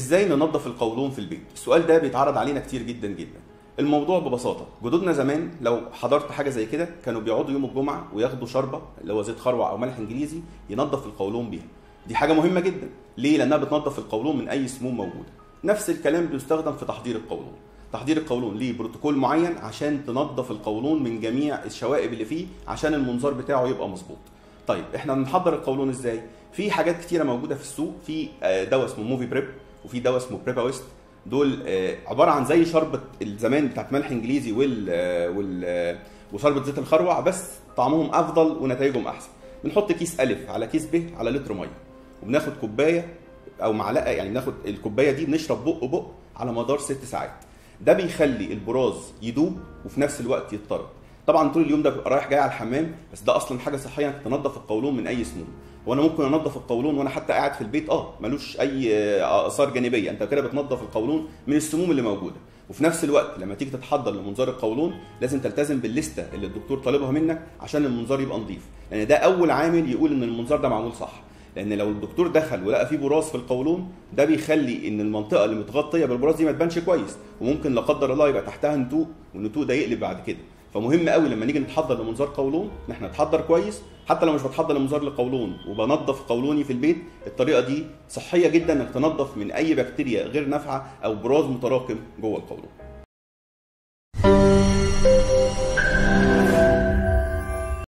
ازاي ننظف القولون في البيت؟ السؤال ده بيتعرض علينا كتير جدا جدا. الموضوع ببساطة، جدودنا زمان لو حضرت حاجة زي كده كانوا بيقعدوا يوم الجمعة وياخدوا شربه اللي هو زيت خروع او ملح انجليزي ينظف القولون بيها. دي حاجة مهمة جدا، ليه؟ لانها بتنظف القولون من اي سموم موجودة. نفس الكلام بيستخدم في تحضير القولون. تحضير القولون ليه بروتوكول معين عشان تنظف القولون من جميع الشوائب اللي فيه عشان المنظار بتاعه يبقى مظبوط. طيب احنا بنحضر القولون ازاي؟ في حاجات كتيرة موجودة في السوق، في دواء اسمه موفي بريب وفي دواء اسمه بريباويست. دول عبارة عن زي شربه الزمان بتاعت ملح انجليزي وال وشربه زيت الخروع، بس طعمهم افضل ونتائجهم احسن. بنحط كيس الف على كيس ب على لتر مية، وبناخد كوباية او معلقه، يعني بناخد الكوباية دي بنشرب بق بق على مدار 6 ساعات. ده بيخلي البراز يدوب وفي نفس الوقت يتطرد. طبعا طول اليوم ده بيبقى رايح جاي على الحمام، بس ده اصلا حاجة صحية انك تنظف القولون من اي سموم. وانا ممكن انظف القولون وانا حتى قاعد في البيت، ملوش اي اثار جانبيه، انت كده بتنظف القولون من السموم اللي موجودة. وفي نفس الوقت لما تيجي تتحضر لمنظار القولون لازم تلتزم بالليسته اللي الدكتور طالبها منك عشان المنظار يبقى نظيف، لان ده اول عامل يقول ان المنظار ده معمول صح. لان لو الدكتور دخل ولقى فيه براز في القولون، ده بيخلي ان المنطقة اللي متغطيه بالبراز دي ما تبانش كويس، وممكن لا قدر الله يبقى تحتها نتوء، والنتوء ده يقلب بعد كده. فمهم قوي لما نيجي نتحضر لمنظار قولون ان احنا نتحضر كويس، حتى لو مش بتحضر لمنظار لقولون وبنظف قولوني في البيت، الطريقة دي صحية جدا انك تنظف من اي بكتيريا غير نافعة او براز متراكم جوه القولون.